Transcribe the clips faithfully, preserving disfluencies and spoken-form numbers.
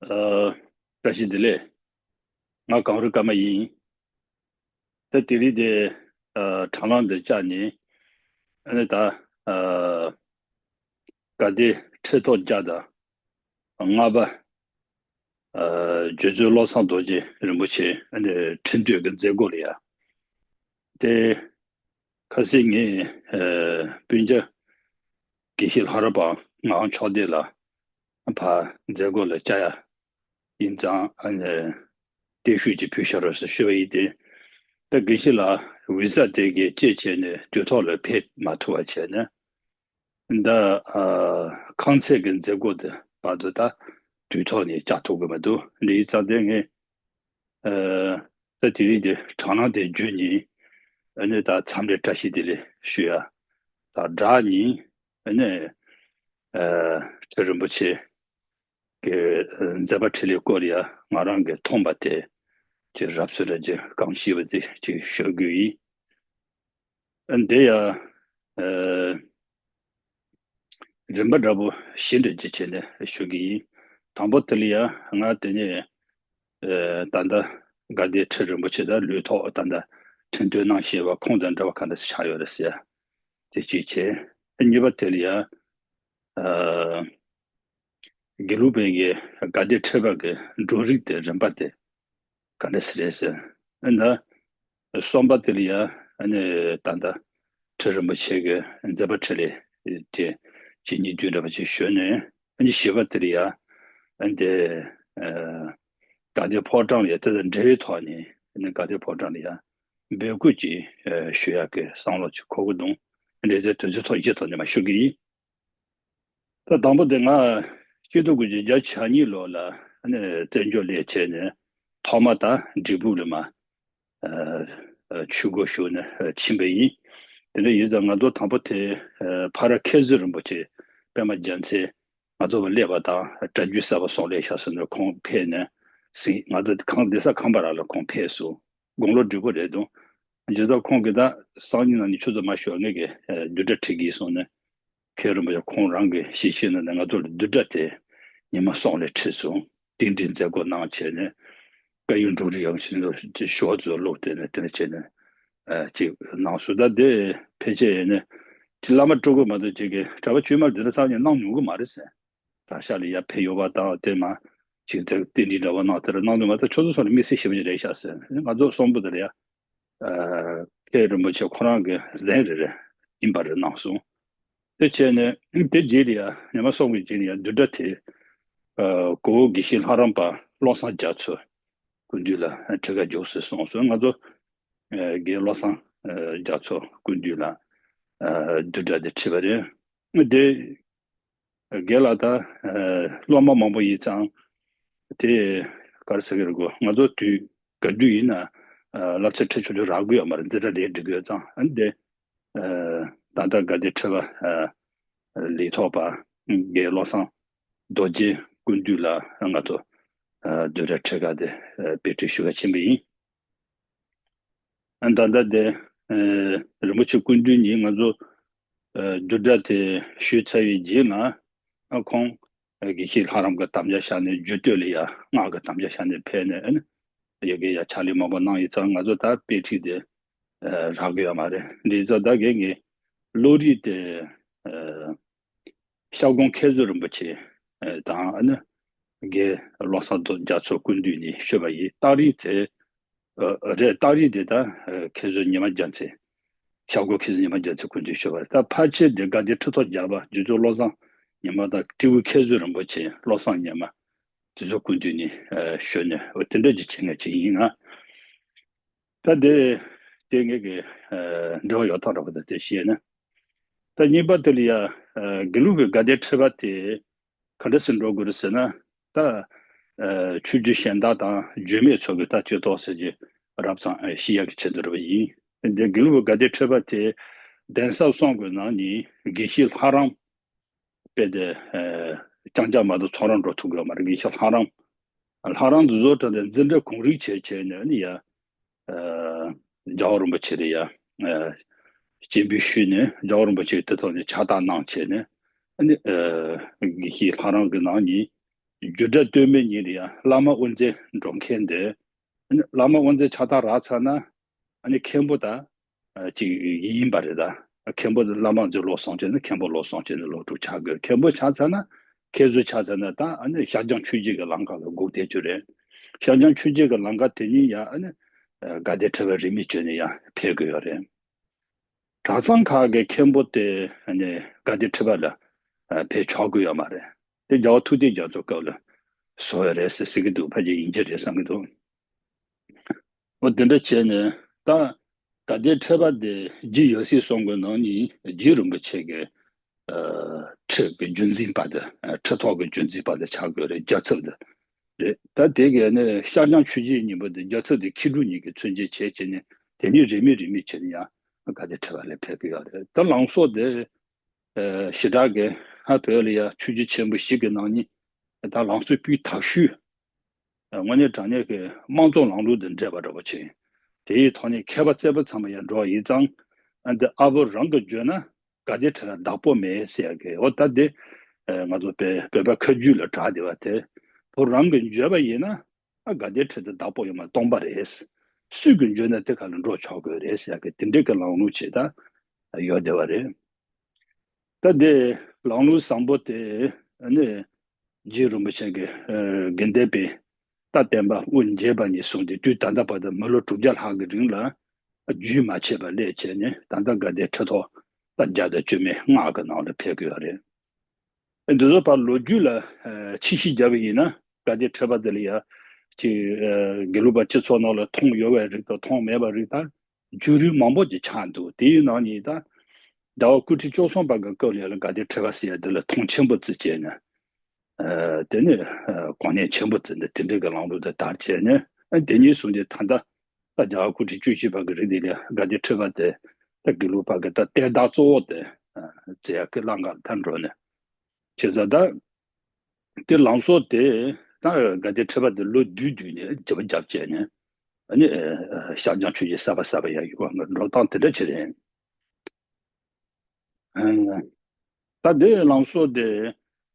ཨ། བཀྲ་ཤིས་བདེ་ལེགས། ང་གངས་རི་ཀརྨ་ཡིན། ད་དེ་རིང་དེ་ཨ་དྲ་ལམ་དུ་བཅར་ནས་ཨ་ནི་ད་ཨ་དགའ་ལྡན་ཁྲི་ཐོག་བརྒྱ་དང་ལྔ་པ་ཨ་རྗེ་བཙུན་བློ་བཟང་རྡོ་རྗེ་རིན་པོ་ཆེ་ཨ་ནི་ཁྲི་འདུས་ཀྱི་མཛད་སྒོ་ལ་ཡ། དེ་ཁ་སང་ངས་ཨ་སྤུན་ཀྱག་དགེ་བཤེས་ལྷ་རམས་པ་ངག་དབང་མཆོག་ལྡན་ལགས་ཕར་མཛད་སྒོ་ལ་བཅར་ཡ་ཡིན་ཙང་ཨ་ནི་བརྟན་བཞུགས་ཅིག་ཕུལ་ཤོག་རོགས་ཟེར་ཞུས་པ་ཡིན་ཏེ། ད་དགེ་བཤེས་ལགས་བི་ཟ་དེ་གའི་བཅད་བྱས་ནས་དུས་ཐོག་ལ་ཕེབས་མ་ཐུབ་པ་བྱས་ནས། ད་ཨ་ཁང་ཚན་གྱི་མཛད་སྒོ་དེ་བར་དུ་ད་དུས་ཐོག་ནས་བཅར་ཐུབ་ཀྱི་མི་འདུག་འདི་ཡིན་ཙང་དེ་ངས་ཨ་ད་དེ་རིང་དེ་དྲ་ལམ་དེ་བརྒྱུད་ནས་ཨ་ནི་ད་འཚམས་འདྲི་བཀྲ་ཤིས་བདེ་ལེགས་ཞུ་ཡ། ད་སྦྲགས་ནས་ཨ་ནི་ཨ་ཁྲི་རིན་པོ་ཆེ་གི་མཛད་པ་འཕྲིན་ལས་སྐོར་ཡ་ང་རང་གིས་མཐོང་བ་དེ་ཅིག་རབ་གསལ་ལ་ཅིག་གང་ཤེས་པ་དེ་ཅིག་ཞུ་རྒྱུ་ཡིན། འདི་ཡ་ཨ་རིམ་པ་འདྲ་པོ་བཞི་འདྲ་ཅིག་བྱས་ནས་ཞུ་གི་ཡིན། དང་པོ་དེ་ལ་ཡ་ང་དེ་ནས་ཨ་ད་ལྟ་དགའ་ལྡན་ཁྲི་རིན་པོ་ཆེ་དང་ལུས་ཐོག་ད་ལྟ་ཁྲི་འདོན་གནང་བཞིན་པ་ཁོང་དང་འབྲེལ་བ་ག་འདྲ་ཆགས་ཡོད་རེད་ཟེར་ཡ་དེ་གཅིག་བྱས། གཉིས་པ་དེ་ལ་ཡ་ཨ་དགེ་ལུགས་པའི་གི་དགའ་ལྡན་ཁྲི་པ་གི་འགྲོ་རིགས་དེ་རིམ་པ་དེ་ག་འདྲ་ཞིག་རེད་ཟེར། ཨ་ནི་གསུམ་པ་དེ་ལ་ཡ་ཨ་ནི་ད་ལྟ་ཁྲི་རིན་པོ་ཆེ་གི་མཛད་པ་འཕྲིན་ལས་དེ་ཅིག་སྙིང་བསྡུས་འདྲ་པོ་ཅིག་ཞུས་ནས། ཨ་ནི་བཞི་པ་དེ་ལ་ཡ་ཨ་ནི་དེ་ཨ་དགའ་ལྡན་ཕོ་བྲང་ལ་ཡ་དེ་དང་འབྲེལ་བའི་ཐོག་ནས་ཨ་ནི་དགའ་ལྡན་ཕོ་བྲང་ལ་ཡ་འབོད་སྐུལ་ཅིག་ཨ་ཞུ་ཡག་གི་བསམ་བློ་ཅིག་འཁོར་གི་འདུག་འདི་ཚོའི་དུས་ཚོད་ཐོག་བཞི་ཐོག་ནས་མར་ཞུ་གི་ཡིན། ད་དང་པོ་དེ་ང་ཕྱི་ཟླ་དགུ་པའི་ཚེས་བརྒྱད་ཉིན་ལོ་ལ་ཨ་ནི་བཙན་བྱོལ་ལ་བྱས་ནས་ཐོག་མ་ད་འབྲས་སྤུངས་ལ་མར་ཨ་ཨ་ཆོས་སྒོ་ཞུགས་ནས་ཨ་ཕྱིན་པ་ཡིན། དེ་འདྲ་ཡིན་ཙང་ང་ཚོ་དང་པོ་དེ་ཨ་ཕ་ར་མཁས་བཙུན་རིན་པོ་ཆེ་པད་མ་རྒྱལ་མཚན་ང་ཚོ་བ་སླེབས་པ་དང་གྲྭ་རྒྱུན་གསར་པ་སོང་སླེབས་ཤག་ཟེར་ནས་ཁོང་ཕེབས་ནས་ཟིན། ང་ཚོ་གང་བསྡད་ས་ཁང་པ་རང་ལ་ཁོང་ཕེབས་སོང་། དགུང་ལོ་བགྲེས་པོ་རེད་འདུག་རྗེས་ད་ཁོང་གིས་ད་སང་ཉིན་གནངས་ཉིན་ཆུ་ཚོད་མ་ཞོག་ངེད་ཀྱི་ཨ་བདུན་ཕྲད་ཁྲིད་ཀྱི་ཡིན་གསུངས་ནས། མཁན་རིན་པོ་ཆེ་ཁོང་རང་གིས་ཞལ་བཞེས་གནང་ནས་ང་ཚོ་ལ་བདུན་ཕྲད་དེ་ཉི་མ་གསུམ་ལ་ཁྲིད་སོང་། རྟེན་འབྲེལ་མཛད་སྒོ་གནང་བྱས་ནས་བཀའ་ཡིག་འབྲུ་རིགས་ཡང་ཞིག་ལོ་ཞོགས་ཚོ་ལོག་བསྡད་ནས་དེ་འདྲ་བྱས་ནས་ཨ་ཅིག་གནང་སོང་། ད་དེ་ཕལ་ཆེར་ཡིན་ནས་ཅིག་བླ་མ་སྤྲུལ་སྐུ་མ་གཏོགས་ཅིག་གིས་གྲྭ་པ་བཅོས་མ་འདི་འདྲ་སང་ཉིན་གནང་མྱོང་གི་མ་རེད་ཟེར། དྲག་ཤ་ལ་ཡར་ཕེབས་ཡོད་པ་དང་དེ་མ་ཅིག་ཚེ་རྟེན་འབྲེལ་འདྲ་བ་གནང་དེར་གནང་དུས་མ་ད་ཁྱོད་ཚོ་སོང་ནས་དམིགས་བསལ་ཞིབ་ཅིག་རེད་ཤག་ཟེར། ང་ཚོ་གསུམ་པོ་དེར་ཡ་མཁན་རིན་པོ་ཆེ་ཁོ་རང་གི་གཟན་རེ་རེ་ཡིན་པ་རེ་གནང་སོང་། དེ་བྱས་ནས་དེ་རྗེས་ལ་ཡ་ཉི་མ་གསུམ་གྱི་རྗེས་ལ་ཡ་བདུན་ཕྲད་དེ་གོ་བོ་དགེ་བཤེས་ལྷ་རམས་པ་བློ་བཟང་རྒྱ་མཚོ་སྐུ་མདུན་ལ་ཁྲི་ཁར་འཇུག་ཟེར་གསུངས་སོང་། ང་ཚོ་དགེ་བློ་བཟང་རྒྱ་མཚོ་སྐུ་མདུན་ལ་བདུན་ཕྲད་དེ་ཁྲིད་པ་རེད། དེ་རྒན་ལགས་ད་སློབ་མ་མང་པོ་ཡིན་ཙང་དེ་ག་རེ་ཟེར་གི་རེད་གོ། ང་ཚོ་དུས་ག་དུས་ཡིན་ན་བསླབ་ཚན་ཁྲིད་ཆོག་ཆོག་རག་གི་ཡོད་མ་རེད། འཛིན་གྲྭ་ལས་འགྲིག་གི་ཡོད་ཙང་ཨ་ནི་དེ་ད་ལྟ་དགའ་ལྡན་ཁྲི་པ་ལས་ཐོག་པ་རྒན་བློ་བཟང་རྡོ་རྗེ་སྐུ་མདུན་ལ་ང་ཚོ་བདུན་ཕྲད་ཁྲིད་ག་དེ་དཔེ་ཁྲིད་ཞུ་ག་ཕྱིན་པ་ཡིན། ཨ་ད་ལྟ་དེ་ཨ་རིན་པོ་ཆེ་སྐུ་མདུན་ཉིད་ང་ཚོ་ཨ་བདུན་ཕྲད་དེ་ཞུས་ཚར་བའི་རྗེས་ལ་ཨ་ཁོང་ཨ་དགེ་བཤེས་ལྷ་རམས་ཀྱི་དམ་བཅའ་བཞག་ནས་རྒྱུད་སྟོད་ལ་ཡ་སྔགས་ཀྱི་དམ་བཅའ་བཞག་ནས་ཕེབས་ནས་ཨ་ནི་ཡ་གི་ཡ་ཕྱག་ལས་མང་པོ་གནང་ཡོད་ཙང་ང་ཚོ་ད་དཔེ་ཁྲིད་དེ་ཨ་རག་གི་ཡོད་མ་རེད། འདི་ཚོ་ད་གས་ངས་བློ་རིག་དེ་ཨ་ཤར་ཀོང་མཁས་བཙུན་རིན་པོ་ཆེ་དང་ཨ་ནི་རྒན་བློ་བཟང་རྡོ་རྒྱ་མཚོ་སྐུ་མདུན་ནས་ཞུས་པ་ཡིན། རྟགས་རིས་དེ་ཨ་རེད། རྟགས་རིས་དེ་ད་ཨ་མཁས་བཙུན་ཉི་མ་རྒྱལ་མཚན་ཤར་ཀོང་མཁས་བཙུན་ཉི་མ་རྒྱལ་མཚན་སྐུ་མདུན་ཞུས་པ་རེད། ད་ཕལ་ཆེར་དེ་དགའ་ལྡན་ཁྲི་ཐོག་བརྒྱ་པ་རྗེ་བཙུན་བློ་བཟང་ཉི་མ་དང་སྤྲེའུ་མཁས་བཙུན་རིན་པོ་ཆེ་བློ་བཟང་ཉི་མ་དེ་ཚོ་སྐུ་མདུན་ནས་ཨ་ཞུས་ནས་འོ་དེ་འདྲ་ཅིག་བྱེད་མཁན་ཅིག་ཡིན་ང་། ད་དེ་དེ་ངེད་ཀྱི་ཨ་འབྲེལ་བ་ཡོད་ཐག་ར་བ་དང་དེ་བཤད་ན། ད་གཉིས་པ་དེ་ལ་ཡ་ཨ་དགེ་ལུགས་པའི་དགའ་ལྡན་ཁྲི་པ་དེ་ག་འདྲ་སེ་འགྲོ་དགོས་རེད་ཟེར་ན། ད་ཨ་ཆོས་བརྒྱུད་གཞན་དག་དང་བརྒྱུད་མེད་ཚོ་གི་ད་སྤྱི་ཚོགས་ཟེར་གྱི་རབ་ཙམ་ཨ་ཤེས་ཡག་གི་ཆེད་དུ་རེད་པ་ཡིན། དེ་དགེ་ལུགས་པའི་དགའ་ལྡན་ཁྲི་པ་དེ་གདན་ས་གསུམ་གི་ནང་ནས་དགེ་བཤེས་ལྷ་རམས་དཔེ་དེ་ཨ་རྐྱང་རྐྱང་མ་གཏོགས་ཚོགས་ར་འགྲོ་ཐུབ་ཀྱི་ཡོད་མ་རེད། དགེ་བཤེས་ལྷ་རམས་ལྷ་རམས་དེ་ཚོ་དྲངས་ཏེ་འཛིན་གྲྭ་གུང་རིང་བྱས་བྱས་ནས་ནི་ཡ་ཨ་རྒྱལ་བ་རིན་པོ་ཆེ་ལ་ཡ་ཨ་སྤྱན་འབུལ་ཞུས་ནས་རྒྱལ་བ་རིན་པོ་ཆེ་གི་དེ་ཐོག་ནས་ཕྱག་རྟགས་གནང་བྱས་ནས་ཨ་ནི་ཨ་དགེ་བཤེས་ལྷ་རམས་ཀྱི་ནང་ནས་ རྒྱུ་འབྲས་སྟོན་པའི་ཉིན་ལ་ཡང་བླ་མ་དབུ་མཛད་འགྲོ་མཁན་དེ། ཨ་ནི་བླ་མ་དབུ་མཛད་ཆགས་སྡང་རག་ཚར་ན། ཨ་ནི་མཁན་པོ་ད་ཨ་ཅིག་ཡིན་པ་རེད་ད། མཁན་པོ་དེ་བླ་མ་དབུ་མཛད་ལོ་གསུམ་བྱས་ན་མཁན་པོ་ལོ་གསུམ་བྱས་ན་ལོ་དྲུག་ཆགས་དགོས། མཁན་པོ་ཆགས་ཚར་ན། མཁན་ཟུར་ཆགས་ཚར་ན་ད་ཨ་ནི་ཤར་བྱང་ཆོས་བརྒྱད་ཀྱི་ལམ་ཁ་ལ་སྒུག་བསྡད་རྒྱུ་རེད། ཤར་བྱང་ཆོས་བརྒྱད་ཀྱི་ལམ་ཁ་དེ་ཉིད་ཡང་ཨ་ནི་ཨ་དགའ་ལྡན་ཁྲི་པ་རིས་མེད་བྱས་ནས་ཡང་ཕེབས་དགོས་ཡོད་རེད། གྲྭ་ཚང་ཁག་གི་མཁན་པོ་དེ་ཨ་ནི་དགའ་ལྡན་ཁྲི་པ་ལ་ཨ་ཕེབས་ཆོག་གི་ཡོད་མ་རེད། དེ་རྒྱལ་བ་ཐུབ་བསྟན་རྒྱ་མཚོ་སྐབས་ལ་བཟོ་ཡ་རེད་ཟེར་ཟེར་གྱི་འདུག་ཕལ་ཆེར་ཡིན་གྱི་རེད་བསམ་གྱི་འདུག་འོ་དེ་འདྲ་བྱས་ནས་ད་དགའ་ལྡན་ཁྲི་པ་དེ་རྗེ་ཡབ་སྲས་གསུམ་གྱི་ནང་ནས་རྗེ་རིན་པོ་ཆེ་གི་ཨ་ཁྲི་གི་རྒྱུན་འཛིན་པ་དེ། ཨ་ཁྲི་ཐོག་གི་རྒྱུན་འཛིན་པ་དེ་ཆགས་དགོས་རེད། རྒྱལ་ཚབ་དེ་རེད། ད་དེ་གས་ནི་ཤར་བྱང་ཆོས་བརྒྱད་གཉིས་པོ་དེ་རྒྱལ་ཚབ་དེ་མཁས་གྲུབ་གཉིས་ཀྱིས་མཚོན་བྱེད་བྱས་བྱས་ནས་དེ་ནས་རིས་མེད་རིས་མེད་བྱས་ནས་ཡང་དགའ་ལྡན་ཁྲི་པ་ལ་ཕེབས་ཀྱི་ཡོད་རེད། ད་ལམ་སྲོལ་དེ་ཨ་ཞེ་དྲག་གི་ཧ་བོད་ལ་ཡ་ཆོས་བརྒྱུད་ཆེན་པོ་བཞི་གི་ནང་ནས་ད་ལམ་སྲོལ་སྤུས་དག་ཤོས། དངོས་གནས་དྲང་གནས་ཀྱི་དམངས་གཙོ་ལམ་ལུགས་དང་འབྲེལ་བ་འདྲ་པོ་ཅིག་དེའི་ཐོག་ནས་མཁས་པ་རྩེ་པོ་ཚང་མ་ཡར་འགྲོ་བ་ཡིན་ཙང་། ཨ་འདི་ཨ་བོ་རང་གིས་བརྗོད་ན་དགའ་ལྡན་ཁྲི་ལ་བདག་པོ་མེད་ཟེར་ཡ་གི། འོ་ད་འདི་ང་ཚོ་བོད་བོད་པ་ཁ་རྒྱུན་ལ་གྲགས་བསྡད་པ་དེ། བོ་རང་གིས་བརྗོད་པ་ཡིན་ན་ཨ་དགའ་ལྡན་ཁྲི་དེ་བདག་པོ་ཡོད་མ་སྟོང་པ་རེད། སུས་ཀྱིས་བརྗོད་ན་དེ་ག་ལ་འགྲོ་ཆོག་གི་རེད་ཟེར་ཡ་གི་དེ་འདྲའི་གི་ལམ་ལུགས་ཅིག་ད་ཡོད་བསྡད་པ་རེད། ད་དེ་ལམ་ལུགས་བཟང་པོ་དེ་ནི་རྗེ་རིན་པོ་ཆེ་གི་ཨ་དགེ་ལྡན་པའི་རྟ་བསྟན་པ་དབུ་འབྱེད་པ་ནས་བཟུང་སྟེ་དུས་ད་ལྟ་བར་དུ་མི་ལོ་དྲུག་བརྒྱ་ལྷག་གི་རིང་ལ་རྒྱུན་མ་ཆད་པར་སླེབས་བྱས་ནས། ད་ལྟ་དགའ་ལྡན་ཁྲི་ཐོག་རྟ་བརྒྱ་དང་བཅུ་མེད་ལྔ་གི་ནང་ལ་ཕེབས་ཀྱི་ཡོད་རེད། འདི་ཚོ་བར་ལོ་རྒྱུས་ལ་ཨ་ཕྱིས་ཤིག་བརྒྱབ་པ་ཡིན་ན། དགའ་ལྡན་ཁྲི་པ་དེ་ལ་ཡ་ཅིག་ཨ་དགེ་ལུགས་པ་སྤྱི་ཚོགས་ནང་ལ་མཐོང་ཡོད་པའི་རིགས་དང་མཐོང་མེད་པའི་རིགས་དང་བརྒྱུད་རིམ་མང་པོ་ཅིག་ཆགས་འདུག་དེའི་ནང་ནས་ད་ཟླ་བ་སྐུ་ཕྲེང་བཅུ་གསུམ་པ་གི་སྐབས་ལ་ཡ་ལ་དགའ་ལྡན་ཁྲི་པ་ཟེར་ཡ་དེ་ལ་མཐོང་ཆེན་པོ་བརྩི་བྱས་ནས། ཨ་དེ་ནས་ཨ་གོ་གནས་ཆེན་པོ་བརྩི་ནས་དེ་འདྲའི་གི་ལམ་ལུགས་དེ་དར་བྱས་ནས། ཨ་དེ་ནས་བཟུང་སྟེ་ད་ལྟ་ད་ཟླ་བ་སྐུ་ཕྲེང་བཅུ་བཞི་པ་གི་རིང་དེ་ལ་དགའ་ལྡན་ཁྲི་པ་དེ་ད་དགེ་ལུགས་པ་གི་ད་གཏེར་བདག་གཙོ་བོ་དེ་ཨ་བརྩི་ཡ་གི་ལམ་ཁ་ལ་ད་འགྲོ་ནས། བྱས་ཙང་ད་དེ་ལམ་སྲོལ་དེ་ད་དགའ་ལྡན་ཁྲི་པ་དེ་ལོ་བདུན་བདུན་ནས་བརྗེ་པོ་བརྒྱབ་བྱས་ནས། ཨ་ནི་ཨ་ཤར་བྱང་ཆོས་བརྒྱད་གསར་པ་གསར་པ་ཡར་ཡོང་བ་འགྲོ་སྟངས་དེ་འདྲ་ཅིག་རེད། ཨ་ད་དེ་ལམ་སྲོལ་དེ་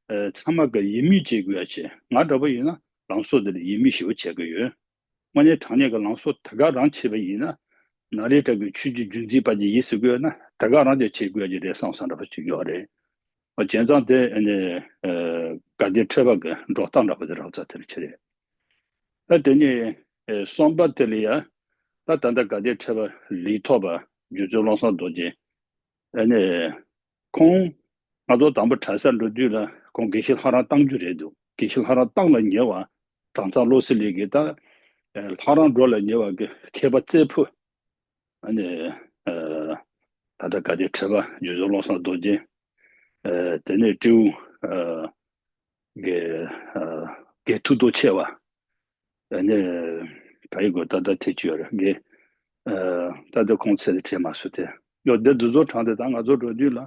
ཨ་ཚང་མ་གིས་ཡིད་མོས་བྱེད་དགོས་ཡ་བྱས། ང་འདྲ་པོ་ཡིན་ན་ལམ་སྲོལ་དེ་ལ་ཡིད་མོས་ཞེ་པོ་བྱེད་ཀྱི་ཡོད། དངོས་གནས་དྲང་གནས་ཀྱི་ལམ་སྲོལ་དེ་ག་རང་བྱས་པ་ཡིན་ན། ན་རེ་དྲག་གི་ཆོས་ཀྱི་རྒྱུན་འཛིན་པ་ཅིག་ཡིན་ཟེར་དགོས་ན་དེ་ག་རང་ཅིག་བྱེད་དགོས་ཀྱི་རེད་བསམ་བསམ་འདྲ་པོ་ཅིག་ཡོད་རེད། བྱས་ཙང་དེ་ནི་ཨ་དགའ་ལྡན་ཁྲི་པ་གི་འགྲོ་སྟངས་འདྲ་པོ་དེ་རག་ཚར་དེ་རེད་ཆེ་རེད། ད་དེ་ནས་ཨ་གསུམ་པ་དེ་ལ་ཡ་ད་ད་ལྟ་དགའ་ལྡན་ཁྲི་པ་ལུས་ཐོབ་པ་རྗེ་བཙུན་བློ་བཟང་རྡོ་རྗེ། ཨ་ནི་ཁོང་ང་ཚོ་དང་པོ་གྲྭ་སར་འགྲོ་དུས་ལ་ཁོང་དགེ་བཤེས་ལྷ་རམས་གཏང་རྒྱུ་རེད་འདུག་དགེ་བཤེས་ལྷ་རམས་གཏང་ལ་ཉེ་བ་གྲྭ་ཚང་བློ་གསལ་གླིང་གི་ད་ལྷ་རམས་འགྲོ་ལ་ཉེ་བ་གི་མཁས་པ་རྩེ་ཕུ། ཨ་ནི་ཨ་ད་ལྟ་དགའ་ལྡན་ཁྲི་པ་རྗེ་བཙུན་བློ་བཟང་རྡོ་རྗེ། ཨ་དེ་ནས་སྤྲེའུ་ཨ་དགེ་ཨ་དགེ་ཐུགས་རྡོ་ཆེ་བ། ཨ་ནི་ཕ་ཡི་གོ་ད་ལྟ་ཐེ་ཆུ་ཡོད་རེད་དགེ། ཨ་ད་ལྟ་ཁོང་ཚེ་ལ་ཁྲེལ་མ་སོང་སྟེ། ཡོད་དེ་འདི་ཚོ་དྲངས་ཏེ་ད་ང་ཚོ་འགྲོ་དུས་ལ་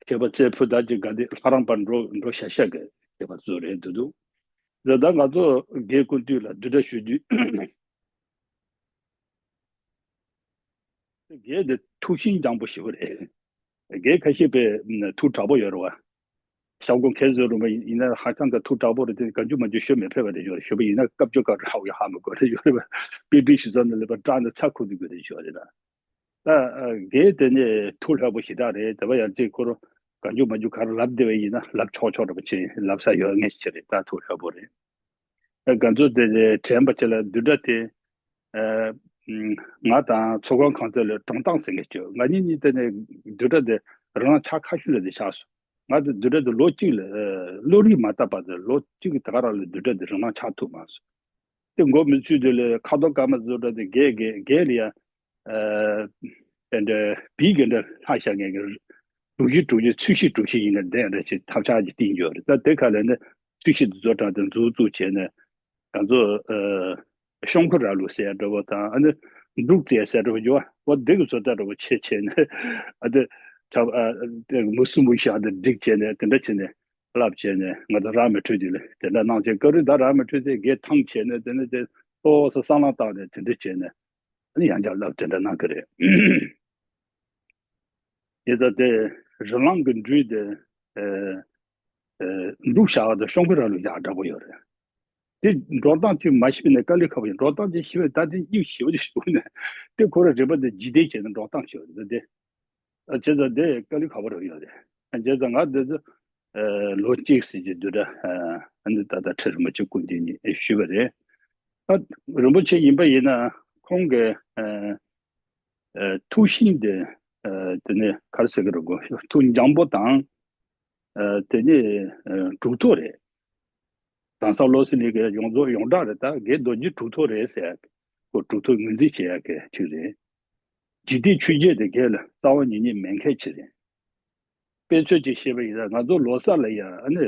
མཁས་པ་རྩེ་ཕུ་ད་ཅིག་དགའ་ལྡན་ལྷ་རམས་པར་འགྲོ་འགྲོ་ཤ་ཤ་གི་མཁས་པ་ཚོ་རེད་འདུག་འདུག་ད་ལྟ་ང་ཚོ་དགེ་སྐུ་མདུན་ལ་བསྡུ་གྲྭ་ཞུ་དུས། དགེ་དེ་ཐུགས་ཤིང་སྐྱང་པོ་ཞེ་པོ་རེད། དགེ་ཁ་ཤས་པའི་ཐུགས་དྲག་པོ་ཡོད་རེད་བ། ཤག་སྒོ་མཁན་ཟེར་རུང་བ་ཡིན་ན་ཧ་ཅང་གི་ཐུགས་དྲག་པོ་རེད་དེ། ག་འཇུ་མ་འཇུ་ཞུ་མི་ཕོད་པ་རེད་ཞུ་ཞུ་བ་ཡིན་ན་སྐབས་བཅོ་ཁ་རག་ཡོད་ཧ་མི་གོ་རེད་ཞུ་རེད་བ། པི་པི་ཞུ་ཚང་ནས་ལེ་པར་སྐྲག་ནས་ཚ་ཁུག་དུ་དགོས་རེད་ཞུ་བ་རེད་ད། ད་དགེ་དེ་ནས་ཐུགས་ལྷོད་པོ་ཞེ་དྲག་རེད། དེ་བ་ཡང་ཅིག་ཁོ་རང་ག་འཇུ་མ་འཇུ་ག་རེ་ལབ་བདེ་བ་ཡིན་ན་ལབ་ཆོག་ཆོག་འདྲ་པོ་ཅིག་ལབ་ས་ཡོད་ངེས་ཅིག་རེད། ད་ཐུགས་ལྷོད་པོ་རེད། ཨ་ང་ཚོ་དེ་དྲན་པ་ཅིག་ལ་བསྡུས་གྲྭ་དེ་ཨ་ང་དང་ཚོགས་ཁང་ཁང་ཚན་ལ་གྲོང་སྟངས་ཟེར་མཁན་ཅིག་ང་གཉིས་གཉིས་དེ་ནས་བསྡུས་གྲྭ་དེ་རང་ཆགས་ཁ་ཤུལ་ལ་དེ་ཆགས་སོང་། ང་དེ་བསྡུས་གྲྭ་དེ་ལོ་གཅིག་ལ་ཨ་བློ་རིག་མ་བཏབ་པ་དེ་ལོ་གཅིག་གི་དེ་ག་རང་ལ་བསྡུས་གྲྭ་དེ་རང་ཆགས་ཐུབ་མ་སོང་། དེ་འགོ་མི་ཚུད་དེ་ལས་ཁ་དོག་དཀར་དམར་བཟོ་གྲྭ་དེ་རྒས་རྒས་རྒས་ལ་ཡ། ཨ་དེ་འདྲ་བིས་གི་འདྲ་ལྷག་བཞག་མཁན་གྱི་གྲུ་བཞི་གྲུ་བཞི་ཚོས་གཞི་གྲུ་བཞི་ཡིན་ན་དེ་འདྲ་ཞིག་ཐབས་ཆག་ཅིག་བསྟན་ཡོད་རེད། ད་དེ་ག་ལས་ནི་ཚོས་གཞི་དེ་བཟོ་གྲྭ་དེ་འཛུགས་བཙུགས་བྱས་ནས་ང་ཚོ་ཨ་ཤོང་ཁུ་ར་ལུག་ཟེར་ཡ་འདྲ་པོ་དང་། ཨ་ནི་འབྲུག་རྩེ་ཟེར་འདྲ་པོ་ཡོད་པ་དེ་གི་བཟོ་ལྟ་འདྲ་པོ་བྱས་བྱས་ནས་ཨ་དེ་ཆ་ཨ་དེ་མུ་གསུམ་པོ་ཞག་དེ་སྒྲིག་བྱས་ནས་དེ་འདྲ་བྱས་ནས་ལབ་བྱས་ནས་ང་ཚོ་ར་མི་ཁྲོད་དེ་ལ་དེ་འདྲ་གནང་བྱས། སྐབས་རེ་ད་ར་མི་ཁྲོད་དེ་སྒེར་ཐང་བྱས་ནས་དེ་ནས་དེ་ཏོག་ཙམ་སྲང་ལམ་བཏང་ནས་དེ་འདྲ་བྱས་ནས། ཨ་ནི་ཡང་བསྐྱར་ལབ་དེ་འདྲ་གནང་གི་རེད། དེ་ལྟ་སྟེ་རི་ལང་གི་འགྲུལ་དེ་ཨེ་ འདུག་བཞག་དང་ཤོང་གི་ར་ལུ་ཡག་འདྲ་པོ་ཡོད་རེད། དེ་འགྲོ་སྟངས་ཅིག་མ་ཤེས་ན་དཀའ་ལས་ཁག་པོ་ཡིན། འགྲོ་སྟངས་ཅིག་ཤེས་པ་ད་དེ་གཉིད་ཞིབ་པ་ཞིག་ནས་དེ་ཁོ་ར་རིམ་པ་དེ་འཇིག་རྟེན་བྱས་ན་འགྲོ་སྟངས་ཤིག་ཡོད་རེད་དེ། བྱས་ཙང་དེ་དཀའ་ལས་ཁག་པོ་རེ་ཡོད་རེད། བྱས་ཙང་ང་འདི་ཚོ་ལོ་གཅིག་ཟིན་གྱི་དུས་འདྲ་ཨ་ནི་ད་ལྟ་ཁྲི་རིན་པོ་ཆེ་སྐུ་མདུན་ནས་ཞུས་པ་རེད། ཨ་རིན་པོ་ཆེ་ཡིན་པ་ཡིན་ན་ཁོང་གི་ཨ་ཨ་ཐུགས་ཤིང་དེ་ཨ་དེ་ནས་ག་རེ་ཟེར་གི་རེད་གོ། ཐུགས་འཇམ་པོ་དང་ཨ་དེ་ནས་ཨ་གྲུབ་ཐོབ་རེད། དེང་སང་བློ་གསལ་གླིང་གི་ཡོངས་རྫོགས་ཡོངས་གྲགས་རེད། ད་དགེ་རྡོ་རྗེ་གྲུབ་ཐོབ་རེད་ཟེར་ཡག་གི་ཁོ་གྲུབ་ཐོབ་ངོས་འཛིན་བྱེད་ཡག་གི་ཆོས་རེད། འཇིག་རྟེན་ཆོས་བརྒྱད་དེ་དགེ་ལ་རྩ་བ་ཉིད་ནས་མེད་མཁན་ཆོས་རེད། དཔེ་མཚོན་ཅིག་བཤད་པ་ཡིན་ན་ང་ཚོ་ལོ་གསར་ལ་ཡ་ཨ་ནི་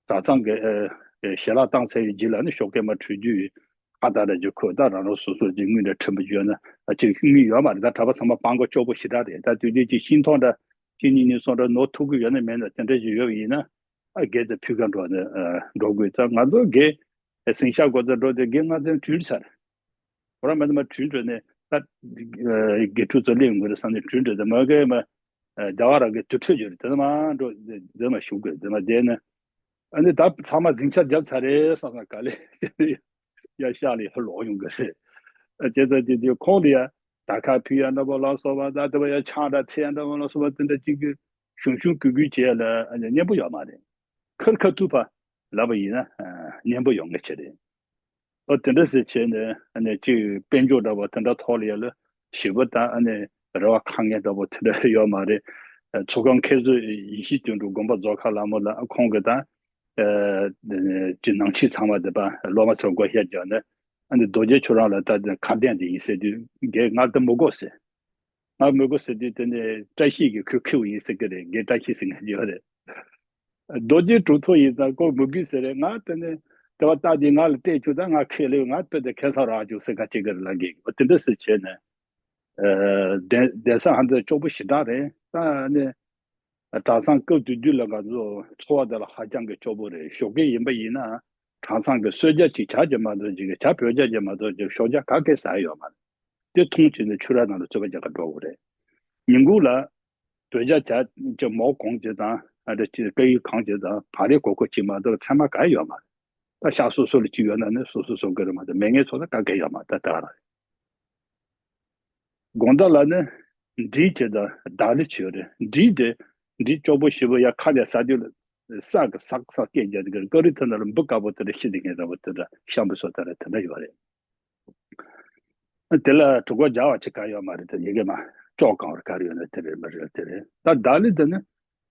གྲྭ་ཚང་གི་ཨ་ཨ་ཞལ་ལག་བཏང་ཚར་བའི་རྗེས་ལ་ཨ་ནི་ཞོགས་ཀས་མར་བྲོས་དུས་ཁ་བཏགས་འདྲ་ཅིག་ཁུར། ད་རང་རང་སོ་སོ་ཅིག་དངུལ་འདྲ་ཕྲན་བུ་ཅིག་ཡོད་ན་ཨ་ཅིག་དངུལ་ཡོད་མ་རེད། ད་གྲྭ་པ་ཚང་མ་སྤྲང་པོ་སྐྱོ་པོ་ཞེ་དྲག་རེད། ད་དུས་དུས་ཅིག་ཤིང་ཐོག་འདྲ་ཤིང་གཉིས་གཉིས་གསུམ་འདྲ་ནོར་ཐུག་གི་ཡོད་ན་མེད་ན་དེ་འདྲ་ཅིག་ཡོད་པ་ཡིན་ན་ཨ་དགེ་དེ་ཕུལ་ག་འགྲོ་ནས་ཨ་འགྲོ་དགོས། ད་ང་ཚོ་དགེ་ཟིང་ཤག་སྒོ་རྩར་འགྲོ་དུས་དགེ་ང་ཚོ་བྲོས་ཚར། ཁོ་རང་མ་ནི་མ་བྲོས་འགྲོ་ནས་ད་དགེ་ཕྲུག་ཚོ་སླེབས་ཡོང་གི་རེད་བསམ་ནས་བྲོས་འགྲོ་དུས་མ་གི་མ་རྒྱ་གར་གི་དུར་ཁྲོད་ཡོད་རེད། དེ་ནས་མར་འགྲོ་དེ་མར་ཞུགས་དགོས། དེ་མར་བསྡད་ནས་ཨ་ནི་ད་ཚང་མ་འཛིང་ཆ་བརྒྱབ་ཚར་རེད་བསམ་ན་ག་ལེ་ཡ་ཤག་ལ་ཡར་ལོག་ཡོང་གི་རེད། ཨ་བྱས་ཙང་དེ་དུས་ཁོང་ལ་ཡ་ད་ཁ་ཕུལ་ཡ་འདྲ་པོ་ལ་སོགས་པ། ད་དེ་བ་ཡ་ཆང་འདྲ་འཐེན་ཡ་འདྲ་པོ་ལ་སོགས་པ་དེ་འདྲ་གཅིག་གི་ཞུམ་ཞུམ་གུལ་གུལ་བྱས་ལ་ཨ་ནི་སྙན་པོ་ཡོད་མ་རེད། ཁར་ཁ་ཐུག་པ་ལབ་པ་ཡིན་ན་ཨ་སྙན་པོ་ཡོང་གི་ཆེ་རེད། ཨོ་དེ་འདྲ་ཟེར་བྱས་ནས་ཨ་ནི་གཅིག་དཔལ་འབྱོར་འདྲ་པོ་དེ་འདྲ་ཐོག་ལ་ཡ་ལ་ཞེ་པོ་དང་ཨ་ནི་རེ་བ་ཁ་ངན་འདྲ་པོ་དེ་འདྲ་ཡོད་མ་རེད། ཚོགས་ཁང་མཁན་ཟུར་ཡེ་ཤེས་དོན་གྲུབ་དགོན་པ་རྫོགས་ཁ་ལ་མོ་ལ་ཁོང་གི་དང་ཨ་ནི་ནང་ཆོས་ཚང་མ་དེ་པ་སློབ་མ་ཚོར་བགོ་བཤའ་རྒྱག་ནས་ཨ་ནི་རྡོ་རྗེ་ཁྱོད་རང་ལ་ད་ཁ་གཏད་འདི་ཡིན་ཟེར་དུས་རྒན་ང་ད་མི་དགོས་ཟེར། ང་མི་དགོས་ཟེར་དུས་དེ་ནས་བཀྲ་ཤིས་ཀྱིས་ཁོས་ཁེའུ་ཡིན་ཟེར་གི་རེད། རྒན་བཀྲ་ཤིས་ཟེར་མཁན་ཡོད་རེད། རྡོ་རྗེ་གྲུབ་ཐོབ་ཡིན་ཙང་ཁོ་མི་དགོས་ཟེར་རེད། ང་དེ་ནས་དེ་བ་ལྟ་དེ་ང་ལ་སྤྲད་བཅུག་ད་ང་ཁས་ལེན་ང་དཔེ་དེ་ཁེ་ས་རག་བཅུག་ཟེར་ཁ་ཅིག་གི་རེད་ལ་རྒན་གྱིས་དེ་འདྲ་ཟེར་བྱས་ནས་ཨ་གདན་གདན་ས་ཧ་འདི་སྐྱོ་པོ་ཞེ་དྲག་རེད། ད་ནི་གྲྭ་ཚང་སྐབས་དེ་དུས་ལ་ང་ཚོ་འཚོ་བ་དེ་ལ་ཧ་ཅང་གི་སྐྱོ་པོ་རེད། ཞོགས་ཀས་ཡིན་པ་ཡིན་ན་གྲྭ་ཚང་གི་གསོལ་ཇ་ཅིག་ཇ་ཅིག་མ་གཏོགས་ཅིག་གི་ཇ་བོད་ཇ་ཅིག་མ་གཏོགས་ཅིག་ཞོགས་ཇ་ག་གེ་ཟ་ཡ་ཡོད་མ་རེད། དེ་འཐུང་བྱས་ནས་ཆུ་ར་ནང་ལ་རྩོད་པ་རྒྱག་ག་འགྲོ་དགོས་རེད། ཉིན་གུང་ལ་བོད་ཇ་ཇ་ཅིག་མོག་གང་ཅིག་དང་ཨ་འདྲ་ཅིག་དཀར་ཡོལ་གང་ཅིག་དང་བག་ལེབ་གོ་གོ་ཅིག་མ་གཏོགས་ཚད་མ་ག་ཡོད་མ་རེད། ད་ཤག་སོ་སོ་ལ་ཅིག་ཡོད་ན་ནི་སོ་སོ་སོ་གི་རེད་མ་གཏོགས་མེད་མཁན་ཚོ་ལ་ག་གེ་ཡོད་མ་རེད། ད་ད་ར་དགོང་དག་ལ་ནི་འབྲས་ཅིག་དང་དར་ལི་ཅིག་ཡོད་རེད། འབྲས་དེ་འབྲས་སྐྱོ་པོ་ཞེ་པོ་ཡ་ཁ་ནས་ཟ་དུས་ལ་ས་གི་ཟག་ཟག་སྐད་རྒྱག་དུས་ཀ་རི་དེ་ན་ལ་འབུ་དཀར་པོ་དེ་འདྲ་ཤི་དེ་ངན་ར་བ་དེ་འདྲ་ཤམ་བུ་སོ་དེ་འདྲ་དེ་འདྲ་ཡོད་རེད། དེ་ལ་གྲུ་གུ་རྒྱག་པ་ཅིག་ག་ཡོད་མ་རེད། དེ་ཡི་གེ་མ་ཅོག་གང་བར་ག་རེ་ཡོད་ན་དེ་རེད་མ་རེད་དེ་རེད། ད་ད་ལི་དེ་ནི་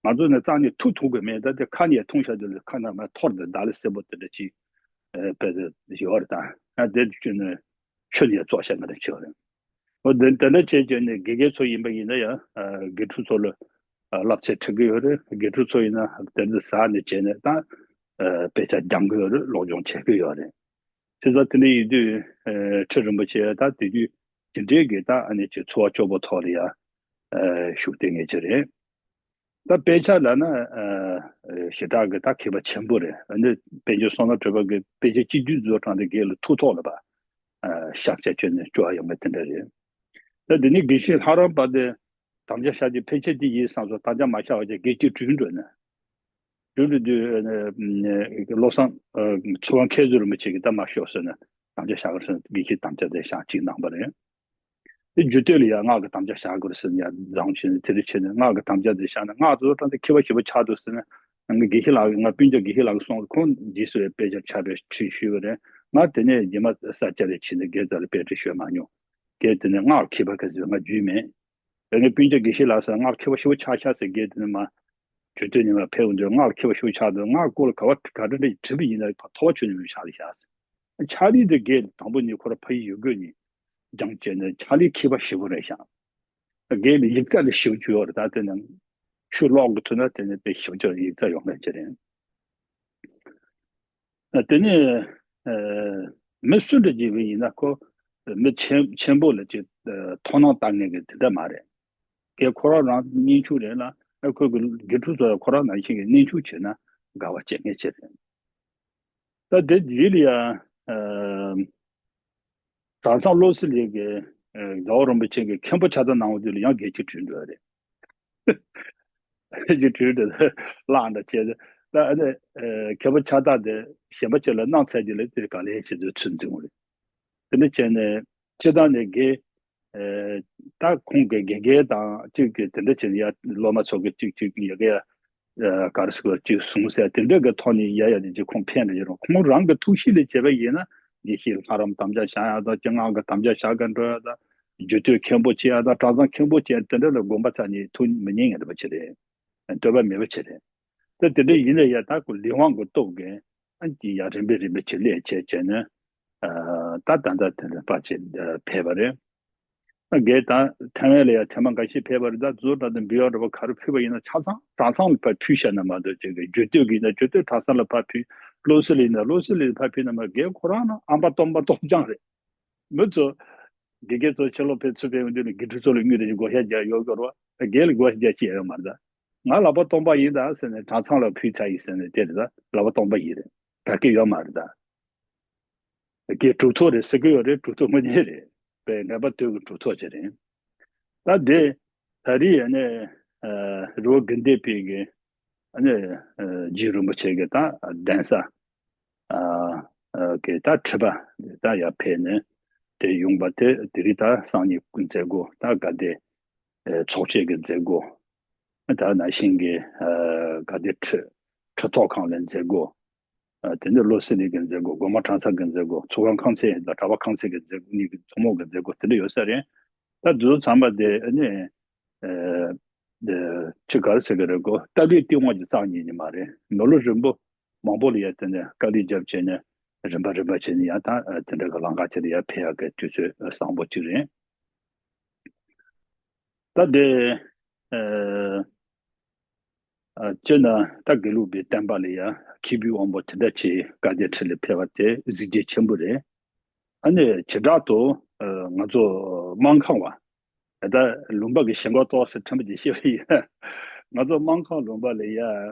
ང་ཚོ་ནི་རྩ་ནས་ཐུག་ཐུག་གི་མེད། ད་དེ་ཁ་ནས་འཐུང་བྱ་དུས་ལ་ཁ་ན་མ་འཐོར་དེ་ད་ལི་སེར་པོ་དེ་འདྲ་ཅིག་ཨ་དཔེ་དེ་ཡོད་རེད། ད་ཨ་དེ་དུས་ནི་ཆུ་ནས་བཙོ་བྱ་ང་རང་ཅིག་ཡོད་རེད། འོ་དེ་དེ་འདྲ་བྱས་བྱས་ནས་དགེ་རྒན་ཚོ་ཡིན་པ་ཡིན་ན་ཡང་ཨ་དགེ་ཕྲུག་ཚོ་ལ་ཨ་བསླབ་ཚད་ཁྲིད་གི་ཡོད་རེད། དགེ་ཕྲུག་ཚོ་ཡིན་ན་དེ་འདྲ་ཟ་ནས་བྱས་ནས་ད་ཨ་དཔེ་ཆ་སྦྱང་གི་ཡོད་རེད། སློབ་སྦྱོང་བྱེད་ཀྱི་ཡོད་རེད། བྱས་ཙང་དེ་འདྲ་ཡིན་དུས་ཨ་ཁྲི་རིན་པོ་ཆེ་ད་དེ་དུས་དེ་འདྲའི་གི་ད་ཨ་ནི་ཅིག་འཚོ་བ་སྐྱོ་པོ་ཐོག་ལ་ཡ་ཨ་བཞུགས་བསྡད་མཁན་ཅིག་རེད། ད་དཔེ་ཆ་ལབ་ན་ཨ་ཞེ་དྲག་གི་ད་མཁས་པ་ཆེན་པོ་རེད། ཨ་ནི་དཔལ་འབྱོར་བསོད་ནམས་གྲགས་པ་གི་དཔེ་ཆ་སྤྱི་འཐུས་རྫོགས་གྲངས་དེ་གས་ལ་ཐུགས་ཐོག་ལ་པ་ཨ་ཤག་ཆ་བཅོས་ནས་བཅོ་ཡ་ཡོང་མེད་དེ་འདྲ་རེད། ད་དེ་ནས་དགེ་བཤེས་ལྷ་རམས་པ་དེ་དམ་བཅའ་བཞག་རྒྱུ་ཕལ་ཆེར་དེ་ཡིན་བསམ་སོང་། དམ་བཅའ་མ་བཞག་པ་བྱས་དགེ་བཤེས་བྲོས་འགྲོ་ནས་བྲོས་འགྲོ་དུས་ཨ་ནི་བློ་བཟང་ཨ་ཚེ་དབང་མཁས་བཙུན་རིན་པོ་ཆེ་གིས་ད་མ་ཤོག་ཟེར་ནས་དམ་བཅའ་བཞག་གི་རེད་ཟེར་ནས་དགེ་བཤེས་དམ་བཅའ་དེ་བཞག་ཅིག་གནང་པ་རེད། དེ་རྒྱུ་སྟོད་ལ་ཡང་སྔགས་ཀྱི་དམ་བཅའ་བཞག་དགོས་ཟེར་ནས་ཡར་བཟུང་བྱས་ནས་དེ་རིང་བྱས་ནས་སྔགས་ཀྱི་དམ་བཅའ་དེ་བཞག་ན་སྔགས་དེ་ཚོ་ཀྲང་དེ་མཁས་པ་ཞེ་པོ་ཆགས་འདུག་ཟེར་ནས་ང་དགེ་བཤེས་ལགས་ང་སྤུན་ཀྱག་དགེ་བཤེས་ལགས་སོང་ཁོང་རྗེས་སུ་ཡང་དཔེ་ཆ་ཕྱག་དཔེ་ཁྲིད་ཞུས་པ་རེད། ང་དེ་ནས་རྗེས་མ་ས་སྐྱ་ལ་ཕྱིན་ནས་དགེ་རྩ་ལ་དཔེ་ཁྲིད་ཞུས་མ་མྱོང་། དགེ་དེ་ནས་སྔགས་མཁས་པ་ག་ཟེར་ང་རྒྱུས་མེད། དེ་ནས་སྤུན་ཀྱག་དགེ་བཤེས་ལགས་སོང་སྔགས་མཁས་པ་ཞེ་པོ་ཆགས་ཤག་ཟེར། དགེ་དེ་ནས་མ་རྒྱུ་སྟོད་ནས་མ་ཕེབས་འདུག་སྔགས་མཁས་པ་ཞེ་པོ་ཆགས་འདུག་སྔགས་སྐོར་ལ་ག་བ་ག་འདྲ་འདྲ་ཡི་དྲིས་པ་ཡིན་ན་ཕ་ཐོ་བ་ཆོས་ནས་མི་ཆགས་ལ་ཤག་ཟེར། ཕྱག་ལེན་དེ་དགེ་དང་པོ་ནས་ཁོ་ར་ཕ་ཡུལ་ཡུལ་སྐོར་ནས་སྦྱངས་བྱས་ནས་ཕྱག་ལེན་མཁས་པ་ཞེ་པོ་རེད་ཤག་དགེ་ལ་ཡིག་རྩ་ལ་ཞིབ་བཅུག་ཡོད་རེད། ད་དེ་ནས་ཆོས་ཀློག་གི་ཐུབ་ན་དེ་ནས་དཔེ་ཞིབ་ཆ་ཡིག་རྩ་ཡོང་མཁན་ཅིག་རེད། དེ་ནས་ཨ་མི་སུ་འདྲ་ཅིག་ཡིན་ན་ཁོ་མི་ཆེན་ཆེན་པོ་ལ་ཅིག་ཨ་དོ་སྣང་བཏང་མཁན་གྱི་དེ་འདྲ་མ་རེད། དགེ་ཁོ་རང་རང་གཉེན་ཆུང་རེད་ལ་ཨ་ཁོ་གི་དགེ་ཕྲུག་ཚོ་ཡང་ཁོ་རང་ནང་བཞིན་གྱི་གཉེན་ཆུང་བྱས་ན་དགའ་བ་སྐྱེ་མཁན་ཅིག་རེད། ད་དེ་རྗེས་ལ་ཡང་ཨ་གྲྭ་ཚང་བློ་གསལ་གླིང་གི་ཨ་རྒྱལ་བ་རིན་པོ་ཆེ་གི་མཁན་པོ་ཆགས་སྡང་གནང་བ་དུས་ལ་ཡང་དགེ་བཤེས་བྲོས་འགྲོ་བ་རེད། དགེ་བཤེས་བྲོས་འགྲོ་བླངས་འདྲ་བྱས་ཏེ་ ད་ཨ་ནི་མཁན་པོ་ཕྱག་རྟགས་དེ་གཞན་པ་ཅིག་ལ་གནང་ཚར་རྗེས་ལ་དེ་ག་ལེར་བྱེད་དུ་ཚུར་འཛིན་དགོས་རེད། དེ་འདྲ་བྱས་ནས་སྤྱིར་བཏང་ནས་དགེ་ད་ཁོང་གི་དགེ་རྒན་དང་གཅིག་གི་དེ་འདྲ་བྱས་ནས་ཡ་སློབ་མ་ཚོ་གི་གཅིག་གཅིག་ཡ་གི་ཡ་ག་རེ་ཟེར་དགོས་གཅིག་གསུང་ཟེར་དེ་འདྲ་གི་ཐོག་ནས་ཡ་ཡ་དེ་གཅིག་ཁོང་ཕན་རེ་ཡོད་རུང་ཁོང་རང་གི་ཐུགས་གཤིས་ལས་བྱས་པ་ཡིན་ན་དགེ་བཤེས་ལྷ་རམས་དམ་བཅའ་བཞག་ཡ་དང་སྤྱན་སྔ་གི་དམ་བཅའ་བཞག་ག་འགྲོ་ཡ་དང་རྒྱུད་སྟོད་མཁན་པོ་བྱེད་ཡ་དང་གྲྭ་ཚང་མཁན་པོ་བྱེད་ཡ་དེ་འདྲ་ལ་དགོངས་པ་ཚ་ནས་ཐུགས་མི་མཉེས་ངེས་རེད་པ་ཆེ་རེད། འདོད་པ་མེད་པ་ཆེ་རེད། ད་དེ་འདྲ་ཡིན་ན་ཡང་ད་ཁོ་ལས་དབང་གི་སྟོབས་ཀྱིས་ཨ་ནི་ཡང་རིམ་པས་རིམ་པས་ཅིག་སླེབས་བྱས་བྱས་ནས་ད་ད་ལྟ་དེ་འདྲ་ཕར་ཅིག་ཕེབས་པ་རེད། ཨ་རྒན་ད་ཐའེ་ཝན་ལ་ཡང་ཐེངས་མ་འགའ་ཤས་ཕེབས་པ་རེད། ད་གཟུགས་འདྲ་དང་འབུལ་བ་འདྲ་པོ་ག་རེ་ཕུལ་བ་ཡིན་ན་ཆ་ཚང་གྲྭ་ཚང་ལ་ཕར་ཕུལ་བཞག་ན་མ་གཏོགས་ཅིག་གི་རྒྱུད་སྟོད་ཀྱི་ཡིན་ན་རྒྱུད་སྟོད་གྲྭ་ཚང་ལ་ཕར་ཕུལ། བློ་གསལ་ལ་ཡིན་ན་བློ་གསལ་ལ་ཕར་ཕུལ་ན་མ་རྒན་ཁོ་རང་ན་ཨམ་པ་སྟོང་པ་སྟོང་རྐྱང་རེད། མི་ཚོ་དགེ་རྒན་ཚོ་ཕྱི་ལོགས་ཕེབས་ཚུར་ཕེབས་ཡོང་དུས་ནས་དགེ་ཕྲུག་ཚོ་ལ་དངུལ་རེ་བགོ་བཤའ་རྒྱག་ཡོད་དགོས་རེད་བ། རྒན་ལ་བགོ་བཤའ་རྒྱག་ཅི་ཡང་ཡོད་མ་རེད་ད། ང་ལག་པ་སྟོང་པ་ཡིན་ད་ཟེར་ནས་གྲྭ་ཚང་ལ་ཕུལ་ཚར་ཡིན་ཟེར་ནས་དེ་རེད་ད། ལག་པ་སྟོང་པ་ཡིན་རེད། ག་གེ་ཡོད་མ་རེད་ད། རྒན་གྲུབ་ཐོབ་རེད་ཟེར་གི་ཡོད་རེད། གྲུབ་ཐོབ་དངོས་གནས་རེད། པའི་ངེས་པ་དོན་གྱི་གྲུབ་ཐོབ་ཅིག་རེད། ད་དེ་ད་རེས་ཨ་ནི་རི་བོ་དགེ་ལྡན་པའི་གི་ཨ་ནི་རྗེ་རིན་པོ་ཆེ་གི་ད་གདན་ས་གི་ད་ཁྲི་པ་ད་ཡར་ཕེབས་ནས་དེ་ཡོང་པ་དེ་དེ་རིང་ད་སང་ཉིན་མཛད་སྒོ་ད་དགའ་ལྡན་ཚོགས་ཆེན་གྱི་མཛད་སྒོ་ད་ནང་བཞིན་གྱི་དགའ་ལྡན་ཁྲི་ཁྲི་ཐོག་ཁང་ལ་མཛད་སྒོ། ཨ་དེ་ནས་བློ་གསལ་གླིང་གི་མཛད་སྒོ། སྒོ་མང་གྲྭ་ཚང་གི་མཛད་སྒོ། ཚོགས་ཁང་ཁང་ཚན་དང་གྲྭ་པ་ཁང་ཚན་གྱི་མཛད་སྒོ་གཉིས་ཀྱི་ཐུན་མོང་གི་མཛད་སྒོ་དེ་འདྲ་ཡོད་ས་རེད། ད་དེ་ཚོ་ཚང་མ་དེ་ཨ་ནི་ཨ་དེ་ཅི་ག་རེ་ཟེར་གི་རེད་གོ། སྟབས་ལེགས་སྟེས་དབང་གིས་རྩ་ཉིད་ནི་མ་རེད། མི་ལོ་རིམ་པ་མང་པོ་ལ་ཡ་དེ་ནས་དཀའ་ལས་བརྒྱབ་བྱས་ནས་རིམ་པ་རིམ་པ་བྱས་ནས་ཡང་ད་ཨ་དེ་འདྲ་གི་ལམ་ཁ་དེ་ལ་ཡ་ཕེབས་ཡག་གི་དུས་ཚོད་བཟང་པོ་ཅིག་རེད། ད་དེ་ཨ། ཨ་སྤྱིར་ན་ད་དགེ་ལུགས་པའི་བསྟན་པ་ལ་ཡང་མཁས་པའི་དབང་པོ་དེ་འདྲ་ཅིག་དགའ་ལྡན་ཁྲི་ལ་ཕེབས་པ་དེ་གཟི་བརྗིད་ཆེན་པོ་རེད། ཨ་ནི་བྱེ་བྲག་ཏུ་ཨ་ང་ཚོ་སྨར་ཁམས་པ་ད་ལུང་པ་གི་ཞེན་ཁོག་ཏོག་ཙམ་ཕྲན་བུ་ཅིག་བཤད་པ་ཡིན་ན། ང་ཚོ་སྨར་ཁམས་ལུང་པ་ལ་ཡང་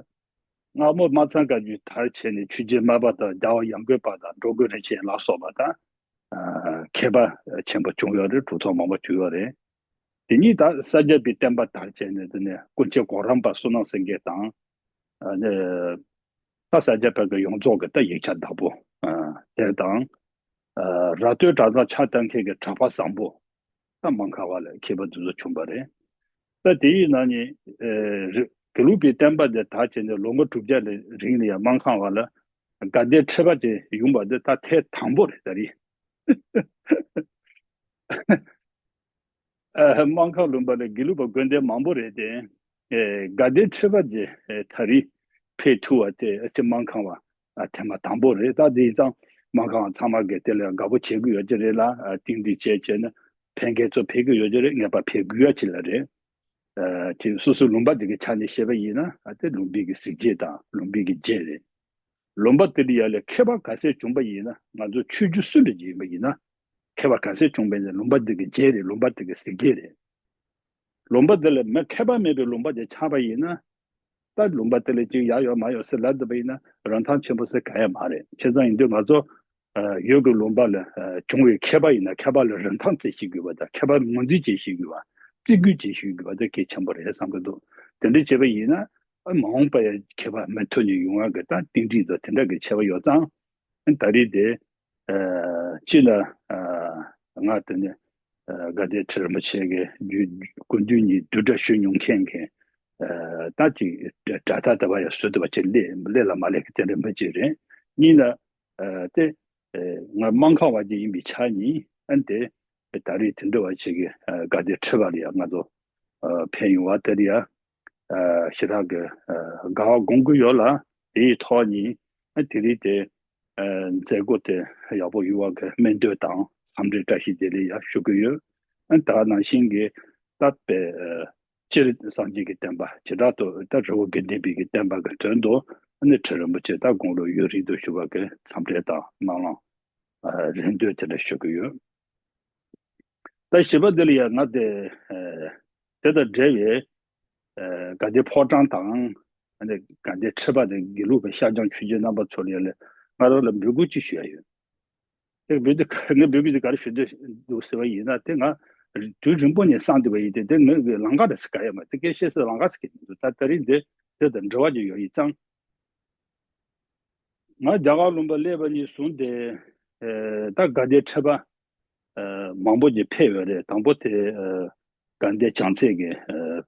སྔ་མོ་སྨར་ཚང་བཀའ་བརྒྱུད་དར་བྱས་ནས་ཆོས་རྗེ་སྨར་པ་དང་རྒྱལ་བ་ཡང་སྒོས་པ་དང་འགྲོ་མགོན་རིན་ཆེན་ལ་སོགས་པ་དང་། ཨ་མཁས་པ་ཆེན་པོ་བྱུང་ཡོད་རེད། གྲུབ་ཐོབ་མང་པོ་བྱུང་ཡོད་རེད། དེ་ཉིད་ད་ས་སྐྱ་པའི་བསྟན་པ་དར་བྱས་ནས་དེ་ནས་སྐུ་མཆེད་གོ་རམས་པ་བསོད་ནམས་སེང་གེ་དང་། ཨ་ནི་ད་ས་སྐྱ་པའི་གི་ཡོངས་རྫོགས་ཀྱི་ད་ཡིག་ཆ་བདག་པོ་ཨ་དེ་དང་། ཨ་ར་སྟོད་གྲྭ་ཚང་ཕྱག་བསྟར་མཁན་གྱི་གྲྭ་པ་བཟང་པོ་ད་སྨར་ཁམས་པ་ལ་མཁས་པ་དེ་ཚོ་བྱུང་པ་རེད། ད་དེ་ཡི་ནང་ནས་ཨ་རི་དགེ་ལུགས་པའི་བསྟན་པ་དེ་དར་བྱས་ནས་ལོ་ངོ་དྲུག་བརྒྱ་ལས་རིང་ལ་ཡང་སྨར་ཁམས་པ་ལ་དགའ་ལྡན་ཁྲི་པ་དེ་ཡོང་པ་དེ་ད་ཐེངས་དང་པོ་རེད་ད་རེད། ཨ་སྨར་ཁམས་ལུང་པ་ལ་དགེ་ལུགས་པ་དགོན་སྡེ་མང་པོ་རེད་དེ། ཨེ་དགའ་ལྡན་ཁྲི་པ་དེ་ཨེ་ད་རེས་ཕེབས་ཐུབ་པ་དེ་ཨ་ཅེ་སྨར་ཁམས་པ་ཨ་ཐེངས་མ་དང་པོ་རེད། ད་དེ་ཡིན་ཙང་སྨར་ཁམས་པ་ཚང་མ་གིས་དེ་ལ་དགའ་པོ་བྱེད་ཀྱི་ཡོད་ཀྱི་རེད་ལ། ཨ་རྟེན་འབྲེལ་བྱས་བྱས་ན་ཕན་མཁན་ཚོ་ཕེབས་ཀྱི་ཡོད་ཀྱི་རེད། ངེས་པར་ཕེབས་དགོས་ཡ་ཅིག་ལ་རེད། ཨ་དེ་སོ་སོའི་ལུང་པ་དེ་གི་ཆ་ནས་བཤད་པ་ཡིན་ན་ཨ་དེ་ལུང་པའི་གི་གཟི་བརྗིད་དང་ལུང་པའི་གི་རྗེ་རེད། ལུང་པ་དེ་ལ་ཡ་ལ་མཁས་པ་ག་ཚད་བྱུང་པ་ཡིན་ན་ང་ཚོ་ཆོས་བརྒྱུད་སུ་འདྲ་ཅིག་ཡིན་པ་ཡིན་ན། མཁས་པ་ག་ཚད་བྱུང་པ་ཡིན་ན་ལུང་པ་དེ་གི་རྗེ་རེད། ལུང་པ་དེ་གི་གཟི་བརྗིད་རེད། ལུང་པ་དེ་ལ་མི་མཁས་པ་མེད་པའི་ལུང་པ་དེ་ཆགས་པ་ཡིན་ན། ད་ལུང་པ་དེ་ལ་ཅིག་ཡག་ཡོད་མ་ཡོད་ཟེར་ལབ་བསྡད་པ་ཡིན་ན་རིན་ཐང་ཆེན་པོ་ཟེར་གང་ཡང་མ་རེད། བྱས་ཙང་ཡིན་དུས་ང་ཚོ་ཨ་ཡུལ་གྱི་ལུང་པ་ལ་ཨ་བྱུང་བའི་མཁས་པ་ཡིན་ན་མཁས་པ་ལ་རིན་ཐང་བརྩི་ཤེས་དགོས་པ་དང་། མཁས་པ་ངོས་འཛིན་བྱེད་ཤེས་དགོས་པ། བརྩི་བཀུར་བྱེད་ཤེས་དགོས་པ་དེ་གལ་ཆེན་པོ་རེད་བསམ་གྱི་འདུག་དེ་འདྲ་བྱས་པ་ཡིན་ན་ཨ་མ་འོངས་པ་ཡང་མཁས་པ་མུ་མཐུད་ནས་ཡོང་ཡག་གི་ད་རྟེན་འབྲེལ་དང་དེ་འདྲ་གི་ཆེ་བ་ཡོད་ཙང་། ད་རེས་དེ་ཨ་སྤྱིར་ན་ཨ་ང་དེ་ནས་ཨ་དགའ་ལྡན་ཁྲི་རིན་པོ་ཆེ་གི་རྒྱུད་སྐུ་མདུན་གཉིས་བསྡུས་གྲྭ་ཞུ་མྱོང་མཁན་གྱི་ཨ་ད་ཅིག་གྲྭ་ཐག་དེ་བ་ཡང་བཟོས་ཐུབ་པ་ཅིག་སླེབས་སླེབས་ལ་མ་སླེབས་ཀྱི་དེ་འདྲ་མི་ཅིག་རེད། གཉིས་ན་ཨ་དེ་ཨ་ང་སྨར་ཁམས་པ་ཅིག་ཡིན་པའི་ཆ་ནས་ཨ་དེ་ད་རེས་དེ་འདྲ་བ་ཅིག་གི་ཨ་དགའ་ལྡན་ཁྲི་པ་ལ་ཡང་ང་ཚོ་ཨ་ཕེབས་ཡོང་བ་དེར་ཡང་ཨ་ཞེ་དྲག་གི་ཨ་དགའ་བ་སྒོམ་གྱི་ཡོད་ལ། དེའི་ཐོག་ནས་ཨ་དེ་རིང་དེ་ཨ་མཛད་སྒོ་དེ་ཡག་པོ་ཡོང་བ་གི་སྨོན་འདུན་དང་འཚམས་འདྲི་བཀྲ་ཤིས་བདེ་ལེགས་ཡང་ཞུ་གི་ཡོད། ཨ་ད་ནང་བཞིན་གྱི་ད་དཔེ་ཨ་སྤྱིར་སངས་རྒྱས་ཀྱི་བསྟན་པ་བྱེ་བྲག་ཏུ་ད་རི་བོ་དགེ་ལྡན་པའི་གི་བསྟན་པ་གི་དོན་དུ་ཨ་ནི་ཁྲི་རིན་པོ་ཆེ་ད་དགུང་ལོ་ཡུན་རིང་དུ་བཞུགས་པ་གི་འཚམས་འདྲི་དང་སྨོན་ལམ་ཨ་རེ་འདོད་དེ་འདྲ་ཞུ་གི་ཡོད། ད་བཞི་པ་འདི་ལ་ཡང་ང་དེ་ཨ་དེ་དང་འབྲེལ་བའི་ཨ་དགའ་ལྡན་ཕོ་བྲང་དང་ཨ་ནི་དགའ་ལྡན་ཁྲི་པ་དང་དགེ་ལུགས་པའི་ཤར་བྱང་ཆོས་རྗེ་རྣམ་པ་ཚོ་ལ་ཡང་ང་རང་ལ་འབོད་སྐུལ་ཅིག་ཞུ་ཡ་ཡོད། དེ་འབོད་དེ་ངས་འབོད་སྐུལ་དེ་ག་རེ་ཞུ་འདོད་འདུག་ཟེར་བ་ཡིན་ན། དེ་ང་དུས་རིང་པོ་ནས་བསམ་བསྡད་པ་ཡིན་ཏེ། དེ་ངའི་ལམ་ཁ་རེད་ཟེར་ག་ཡོད་མ་རེད། དེ་སྐད་བཤད་སའི་ལམ་ཁ་ཟེར་གྱི་མི་འདུག་ད་ད་རིང་འདི་དེ་དང་འབྲེལ་བ་ཅིག་ཡོད་ཡིན་ཙང་། ང་རྒྱ་གར་ལུང་པ་སླེབས་པ་ནས་བཟུང་སྟེ། ཨེ། ད་དགའ་ལྡན་ཁྲི་པ་ཨེ། མང་པོ་ཅིག་ཕེབས་ཡོད་རེད། དང་པོ་དེ་ཨེ། དགའ་ལྡན་བྱང་རྩེ་གི་ཨེ།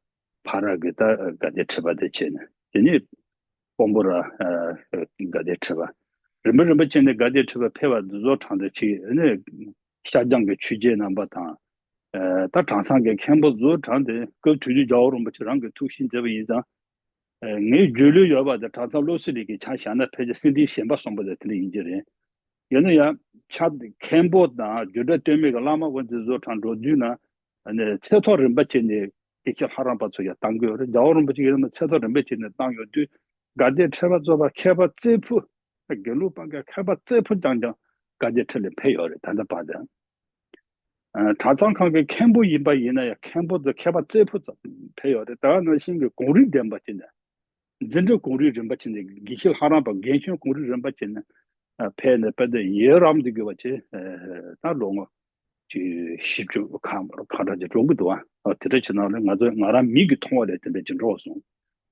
ཕ་ར་གི་ད་དགའ་ལྡན་ཁྲི་པ་དེ་བྱས་ནས། དེ་ནས་དཔོན་པོ་ར་ཨེ། དགའ་ལྡན་ཁྲི་པ། རིམ་པ་རིམ་པ་བྱས་ནས་དགའ་ལྡན་ཁྲི་པ་ཕེབས་པ་འདི་ཚོ་གྲངས་དེ་ཅིག་ཨ་ནི་ཤར་རྒྱང་གི་ཆོས་རྗེ་རྣམ་པ་དང་། ཨེ། ད་གྲྭ་ཚང་གི་མཁན་པོ་ཚོ་གྲངས་དེ་སྐབས་དེ་དུས་རྒྱལ་བ་རིན་པོ་ཆེ་རང་གིས་ཐུགས་ཞིབ་མཛད་པ་ཡིན་ཙང་། ངའི་རྒྱུས་ལོན་ཡོད་པ་དེ་གྲྭ་ཚང་བློ་གསལ་གླིང་གི་ཆ་བཞག་ན་ཕལ་ཆེར་སེང་ལྡེང་གཞན་པ་གསུམ་པོ་དེ་དེ་འདྲ་ཡིན་གྱི་རེད། ཡིན་ན་ཡང་ཆ་མཁན་པོ་དང་རྒྱུད་གྲྭ་སྟོད་སྨད་ཀྱི་བླ་མ་དབུ་འཛིན་ཚོ་གྲངས་འགྲོ་དུས་ན། ཨ་ནི་ཚད་མཐོ་རིམ་པ་བྱས་ནས་དགེ་བཤེས་ལྷ་རམས་པ་ཚོ་ཡང་བཏང་གི་ཡོད་རེད། རྒྱལ་བ་རིན་པོ་ཆེ་ཡིན་ན་ཚད་མཐོ་རིམ་པ་བྱས་ནས་བཏང་ཡོད་དུས། དགའ་ལྡན་ཁྲི་པ་གཙོས་པ་མཁས་པ་རྩེ་ཕུད། དགེ་ལུགས་པ་གི་མཁས་པ་རྩེ་ཕུད་རྐྱང་རྐྱང་དགའ་ལྡན་ཁྲི་ལ་ཕེབས་ཡོད་རེད། ད་ལྟ་བར་དུ། ཨ། གྲྭ་ཚང་ཁང་གི་མཁན་པོ་ཡིན་པ་ཡིན་ན་ཡང་མཁན་པོ་དང་མཁས་པ་རྩེ་ཕུད་ཙམ་ཕེབས་ཡོད་རེད། ད་ག་ནང་བཞིན་གྱི་གུང་རིམ་ལྡན་པ་བྱས་ནས། འཛིན་གྲྭ་གུང་རིམ་རིམ་པ་བྱས་ནས་དགེ་བཤེས་ལྷ་རམས་པ་རྒན་གཞོན་གུང་རིམ་རིམ་པ་བྱས་ནས། ཨ། ཕེབས་ནས་དཔེ་དེ་ཡུན་རིང་དུ་གྱུར་པ་བྱས། ཨ། ད་ལོ་ངོ་ཅིག་བཞི་བཅུ་གང་གང་འདྲ་ཅིག་འགྲོ་གི་འདུག་ཨ། དེ་འདྲ་བྱས་ན་ལས་ང་ཚོ་ང་རང་མིག་གིས་མཐོང་བ་ལས་དེ་འདྲ་ཅིག་འགྲོ་བ་སོང་།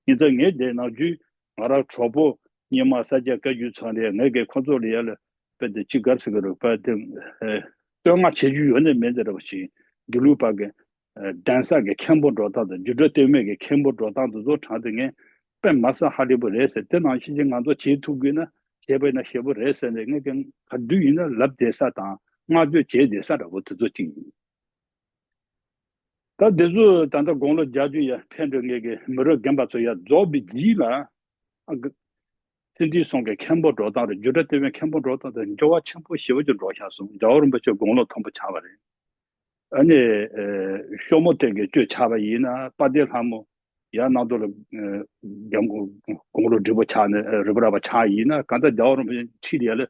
ཡིན་ཙང་ངས་དེ་ནང་རྒྱུས། ང་རང་གྲོགས་པོ་རྙིང་མ་ས་སྐྱ་བཀའ་བརྒྱུད་ཚང་ལས་ངས་ཀྱིས་ཁོ་ཚོ་ལ་ཡ་ལ་དཔེ་དེ་ཅི་གར་ཟེར་གི་རེད། དཔེ་དེ་ཨེ། བསྟོད་བསྔགས་བྱེད་རྒྱུ་ཡོད་ནི་མེད་ནི་འདྲ་བ་ཞིག་དགེ་ལུགས་པ་གི་ཨེ། གདན་ས་གི་མཁན་པོ་འགྲོ་སྟངས་དང་རྒྱུད་གྲྭ་སྟོད་སྨད་ཀྱི་མཁན་པོ་འགྲོ་སྟངས་དེ་ཚོ་དྲངས་ཏེ་ངས་དཔེ་མ་སྲིད་ཧ་ལས་པོ་རེད་ཟེར། དེ་ནང་བཞིན་གྱི་ང་ཚོ་བྱེད་ཐུབ་དགོས་ན་བྱས་པ་ཡིན་ན་ཞེ་པོ་རེད་ཟེར་ནས། ངས་ཀྱང་ག་དུས་ཡིན་ན་ལབ་བསྡད་ས་དང་བསྔགས་བརྗོད་བྱས་བསྡད་ས་འདྲ་བོ་དེ་ཚོ་གཅིག་ཡིན། ད་དེ་ཚོ་ད་ལྟ་དགུང་ལོ་བརྒྱད་ཅུ་ཡར་ཕེབས་འགྲོ་མཁན་གྱི་མི་རབས་རྒན་པ་ཚོ་ཡར་རྫོགས་པའི་རྗེས་ལ། ཨ། སེ་འབྲས་གསུམ་གྱི་མཁན་པོ་འགྲོ་སྟངས་རེད། རྒྱུད་གྲྭ་སྟོད་སྨད་མཁན་པོ་འགྲོ་སྟངས་དེ་འགྱུར་བ་ཆེན་པོ་ཞེ་པོ་ཅིག་འགྲོ་བཞག་སོང་། རྒྱལ་བ་རིན་པོ་ཆེ་དགུང་ལོ་མཐོན་པོ་ཆགས་པ་རེད། ཨ་ནི་ཨེ། ཤོ་མོ་དེ་གི་གཅོད་ཆགས་པ་ཡིན་ན། དཔལ་ལྡན་ལྷ་མོ་ཡར་གནང་དོ་ལ་ཨེ། རྒྱལ་དགུང་ལོ་བགྲེས་པོ་ཆགས་ནས་ཨེ། རི་བོ་ར་བ་ཆགས་ཡིན་ན། གང་ལྟར་རྒྱལ་བ་རིན་པོ་ཆེ་ཁྲིད་ཡ་ལ་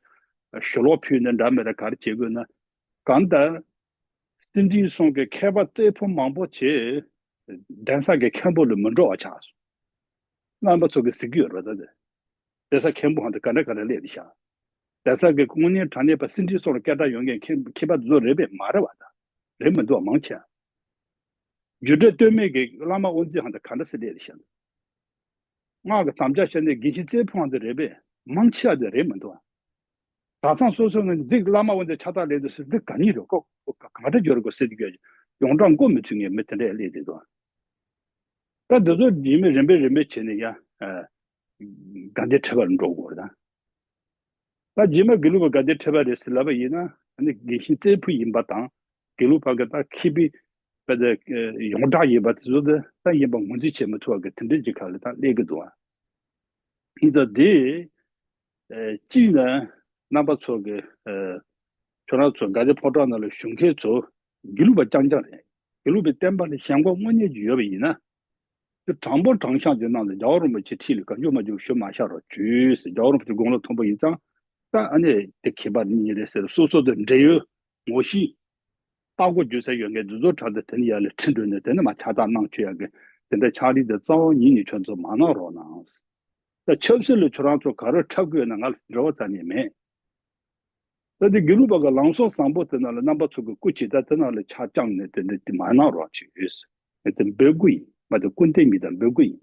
ཞུ་ལོག་ཕུལ་ནས་འདྲ་མི་འདྲ་ག་རེ་བྱེད་དགོས་ན། གང་ལྟར་སེ་འབྲས་གསུམ་གྱི་མཁས་པ་རྩེ་ཕུད་མང་པོ་བྱས། གདན་ས་གི་མཁན་པོ་ལ་མི་འགྲོ་བ་ཆགས་སོང་། རྣམ་པ་ཚོ་གིས་གཟིགས་ཀྱི་ཡོད་རེད་ད། དེ་གདན་ས་མཁན་པོ་ཧང་དུ་ག་འདྲ་ག་འདྲ་སླེབས་ཤག་གདན་ས་གི་དངོས་གནས་དྲང་གནས་པ་སེ་འབྲས་གསུམ་ལ་སྐད་གྲགས་ཡོད་མཁན་མཁས་མཁས་པ་ཚོ་རེད་པས་མ་རེད་བ། ད་རེད་མི་འདུག་བ། མང་ཆེ་བ། རྒྱུད་གྲྭ་སྟོད་སྨད་ཀྱི་བླ་མ་དབུ་འཛིན་ཧང་དུ་ག་འདྲ་སེ་སླེབས་ཤག་སྔགས་ཀྱི་དམ་བཅའ་བྱས་ནས་དགེ་བཤེས་རྩེ་ཕུད་ཧང་དུ་རེད་པས་མང་ཆེ་བ་དེ་རེད་མི་འདུག་བ། གྲྭ་ཚང་སོ་སོ་ནས་འཛིག་བླ་མ་དབུ་འཛིན་ཕྱག་རྟགས་ལེན་དུས་སུ་འདི་ག་ནས་རེད་ཀོ། ག་འདྲ་འབྱོར་དགོས་ཟེར་གྱི་ཡོངས་གྲགས་མགོ་མི་ཚོས་མཁན་མི་དེ་འདྲ་སླེབས་བསྡད་འདུག་ད་འདི་ཚོ་རྗེས་མའི་རིམ་པས་རིམ་པས་བྱས་ནས་ཡ། ཨ། དགའ་ལྡན་ཁྲི་པ་ལ་འགྲོ་དགོས་རེད་ད། ད་རྗེས་མ་དགེ་ལུགས་པ་དགའ་ལྡན་ཁྲི་པ་རེད་ཟེར་ལབ་པ་ཡིན་ན། ཨ་ནི་དགེ་བཤེས་རྩེ་ཕུད་ཡིན་པ་དང་། དགེ་ལུགས་པ་གི་ད་མཁས་པའི་དཔེ་དེ་ཡོངས་གྲགས་ཡིན་པ་དེ་ཚོ་དེ་ད་ཡིན་པ་ངོས་འཛིན་བྱེད་མི་ཐུབ་པ་གི་དེ་འདྲ་ཅིག་ཁ་ལ་ད་སླེབས་ཀྱི་འདུག་ཨ། ཡིན་ཙང་དེ། ཨེ། གཅིག་ནས་རྣམ་པ་ཚོ་གི། ཨེ། ཁྱོད་རང་ཚོ་དགའ་ལྡན་ཕོ་བྲང་ནང་ལ་བཞུགས་མཁན་ཚོ་དགེ་ལུགས་པ་རྐྱང་རྐྱང་རེད། དགེ་ལུགས་པའི་བསྟན་པ་ལ་ཞེན་ཁོག་དངོས་གནས་ཀྱི་ཡོད་པ་ཡིན་ན། དེ་དྲང་པོ་དྲང་བཞག་གི་ནང་ལ་རྒྱལ་བ་རིན་པོ་ཆེ་འཁྲིས་ལ་གང་བྱུང་མང་བྱུང་ཞུ་མ་བཞག་རོགས་བྱོས་ཟེར། རྒྱལ་བ་རིན་པོ་ཆེ་དགུང་ལོ་མཐོན་པོ་ཡིན་ཙང་། ད་ཨ་ནི་དེ་མཁས་པ་གཉིས་རེད་ཟེར། སོ་སོ་དང་འབྲེལ་ཡོད་ངོ་ཤེས། ལྟ་སྐོར་རྒྱུག་ས་ཡོད་མཁན་འདི་ཚོ་དྲངས་ཏེ་དེ་ནས་ཡར་ལ་ཁྲིད་འགྲོ་ནས་དེ་ནས་མར་ཕྱག་རྟགས་གནང་བཅུག་ཡག་གི་དེ་འདྲ་ཕྱག་ལས་དེ་རྩ་བ་ཉིད་ནས་ཁྱོད་ཚོ་མ་གནང་རོགས་གནང་། ད་ཆབ་སྲིད་ལ་ཁྱོད་རང་ཚོ་ག་རེ་འཁྲབ་དགོས་ན་ང་ལ་འབྲེལ་བ་རྩ་ནས་མེད། ད་དེ་དགེ་ལུགས་པ་གི་ལམ་སྲོལ་བཟང་པོ་དེ་ནང་ལ་རྣམ་པ་ཚོ་གི་སྐུ་མཁྱེན། ད་དེ་ནང་ལ་ཕྱག་བརྐྱངས་ནས་དེ་འདྲ་དེ་མ་གནང་རོགས་བྱོས། ངས་དེ་འབོད་སྐུལ་ཡིན། ང་དེ་སྐུ་རྟེན་མིན་དང་འབོད་སྐུལ་ཡིན།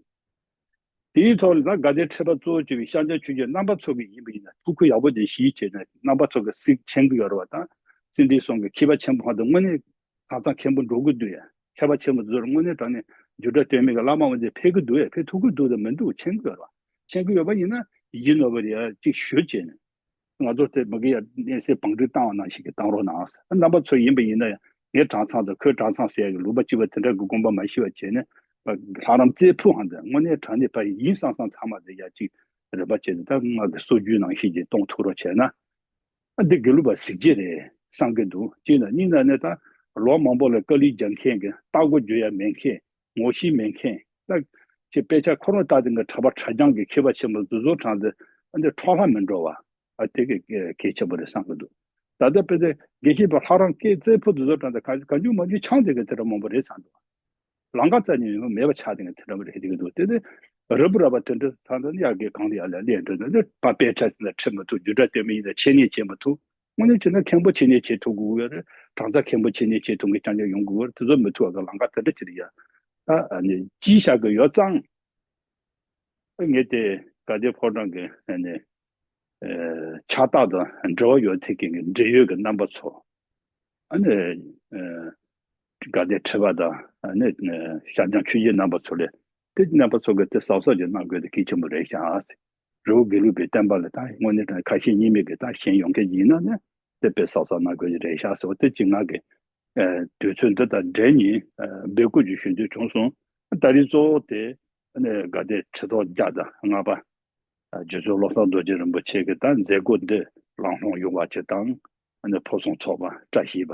དེའི་ཐོག་ལ་ད་དགའ་ལྡན་ཁྲི་པ་གཙོ་བོ་བྱས་པའི་ཤར་རྒྱག་ཆོས་རྗེ་རྣམ་པ་ཚོ་གི་ཡིན་པ་ཡིན་ན་ཐུགས་ཁུར་ཡག་པོ་ཅིག་བཞེས་བྱས་ནས་རྣམ་པ་ཚོ་གི་གཟིགས་མཁྱེན་གྱི་ཡོད་རེད་བ། ད་སེ་འབྲས་གསུམ་གྱི་མཁས་པ་ཆེན་པོ་ཧང་དུ་དངོས་གནས་གྲྭ་ཚང་མཁན་པོ་འགྲོ་གི་འདུག་ཡ། མཁས་པ་ཆེན་པོ་ཚོར་དངོས་གནས་དྲང་གནས་རྒྱུད་གྲྭ་སྟོད་སྨད་ཀྱི་བླ་མ་དབུ་འཛིན་ཕེབས་ཀྱི་འདུག་ཡ། ཕེབས་ཐུབ་ཀྱི་འདུག་དང་མི་འདུག་མཁྱེན་གྱི་ཡོད་རེད་བ། མཁྱེན་གྱི་ཡོད་པ་ཡིན་ན་ཡིན་ནོར་བ་རེད་ཡ། གཅིག་ཞུ་བྱས་ནས། ང་ཚོ་དེ་མ་གི་ཡ་གནས་སའི་བང་སྒྲིག་བཏང་བ་ནང་བཞིན་གྱི་བཏང་རོགས་གནང་། རྣམ་པ་ཚོ་ཡིན་པ་ཡིན་ན་ཡང་ངའི་གྲྭ་ཚང་དང་ཁོའི་གྲྭ་ཚང་ཟེར་ཡ་གི་ལུང་པ་གཅིག་པ་དེ་འདྲ་གི་དགོངས་པ་མ་བཞེས་པ་བྱས་ནས། ལྷ་རམས་རྩེ་ཕུད་ཧང་དུ་དངོས་གནས་དྲང་གནས་པ་ཡིན་བསམ་བསམ་ཚང་མ་དེ་ཡ་གཅིག་རེ་བ་བྱས་ནས་ད་ང་གི་སྲོལ་རྒྱུན་ནང་བཞིན་གྱི་གཏོང་ཐུབ་རོགས་བྱས་ན། ཨ། འདི་དགེ་ལུགས་པ་གཟི་བརྗིད་རེད་བསམ་གྱི་འདུག་གཅིག་ན་གཉིས་ན་ནི་ད་ལོ་མང་པོ་ལ་དཀའ་ལས་རྒྱག་མཁན་གྱི་ལྟ་སྐོར་རྒྱུག་ཡ་མེད་མཁན། ངོ་ཤེས་མེད་མཁན། ད་ཁྱེད་དཔེ་ཆ་ཁོ་རང་ལྟ་དེ་འགའ་གྲྭ་པ་གྲྭ་རྐྱང་གི་མཁས་པ་ཆེན་པོ་འདི་ཚོ་དྲངས་ཏེ་ཨ་འདི་འཕྲོ་ལྷ་མི་འགྲོ་བ། ཨ་དེ་གི་གལ་ཆེན་པོ་རེད་བསམ་གྱི་འདུག་ད་ལྟ་དཔེ་དེ་དགེ་བཤེས་པ་ལྷ་རམས་སྐད་རྩེ་ཕུད་འདི་ཚོ་དྲངས་ཏེ་ག་ག་འཇུག་མ་འཇུག་ཆང་དེ་གི་དེ་འདྲ་མང་པོ་རེད་བསམ་འདུག་ལམ་ཁ་རྩ་ནས་མེད་པ་ཆགས་དེ་གི་དེ་འདྲ་མ་རེད་དེ་གི་འདུག་དེ་དེ་རབ་རབ་པ་དེ་འདྲ་ཚང་ད་ནི་ཡག་གི་གང་ལ་ཡག་ལ་ལས་འགྲོ་ན་དེ་པ་དཔེ་ཆ་དེ་འདྲ་ཁྲིད་མི་ཐུབ། རྒྱུད་གྲྭ་སྟོད་སྨད་ཡིན་ན་འཆད་ཉན་བྱེད་མི་ཐུབ། དངོས་གནས་བྱས་ན་མཁན་པོ་འཆད་ཉན་བྱེད་ཐུབ་དགོས་ཡོད་རེད། གྲྭ་ཚང་མཁན་པོ་འཆད་ཉན་བྱེད་ཐུབ་མཁན་རྐྱང་རྐྱང་ཡོང་དགོས་ཡོད་རེད། དེ་ཚོ་མི་ཐུབ་པ་གི་ལམ་ཁ་དེ་འདྲ་ཅིག་ལ་ཡ། ད་ཨ་ནི་ཅིག་བཞག་གི་ཡོད་ཙང་། ངས་དེ་དགའ་ལྡན་ཕོ་བྲང་གི་ཨ་ནི་ ཨ་ཕྱག་རྟགས་དང་འབྲེལ་བ་ཡོད་ཐད་ཀྱི་འབྲེལ་ཡོད་ཀྱི་རྣམ་པ་ཚོ། ཨ་ནི་ཨ་དགའ་ལྡན་ཁྲི་པ་དང་། ཨ་ནི་ཨ་ཤར་རྒྱག་ཆོས་རྗེ་རྣམ་པ་ཚོ་ལས། དེ་རྣམ་པ་ཚོ་གི་དེ་གཟབ་གཟབ་ཅིག་གནང་དགོས་དེ་གལ་ཆེན་པོ་རེད་ཤག་རི་བོ་དགེ་ལུགས་པའི་བསྟན་པ་ལ་ད་དངོས་གནས་དྲང་ཁ་ཞེ་གཉིས་མེད་ཀྱི་ད་ཞེན་ཡོང་མཁན་ཡིན་ན་ནི་དེ་དཔེ་གཟབ་གཟབ་གནང་དགོས་ཀྱི་རེད་ཤག་ཟེར་བ་དེ་གཅིག་ང་གི་ཨ་དུས་ཚོད་འདི་དང་འབྲེལ་ནས་ཨ་འབོད་སྐུལ་ཅིག་ཞུ་འདོད་བྱུང་སོང་། ད་རེས་གཙོ་བོ་དེ་ཨ་ནི་དགའ་ལྡན་ཁྲི་ཐོག་བརྒྱ་དང་ལྔ་པ་ཨ་རྗེ་བཙུན་བློ་བཟང་རྡོ་རྗེ་རིན་པོ་ཆེ་གི་ད་མཛད་སྒོ་འདི་ལམ་ལྷོང་ཡོང་བ་ཅིག་དང་། ཨ་ནི་ཕུན་སུམ་ཚོགས་པ་བཀྲ་ཤིས་པ་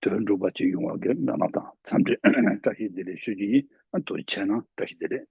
དོན་འགྲུབ་པ་ཅིག་ཡོང་བ་གི་སྨོན་ལམ་དང་འཚམས་འདྲི་བཀྲ་ཤིས་བདེ་ལེགས་ཞུ་རྒྱུ་ཡིན། ཨ་ཐུགས་རྗེ་ཆེ་གནང་། བཀྲ་ཤིས་བདེ་ལེགས།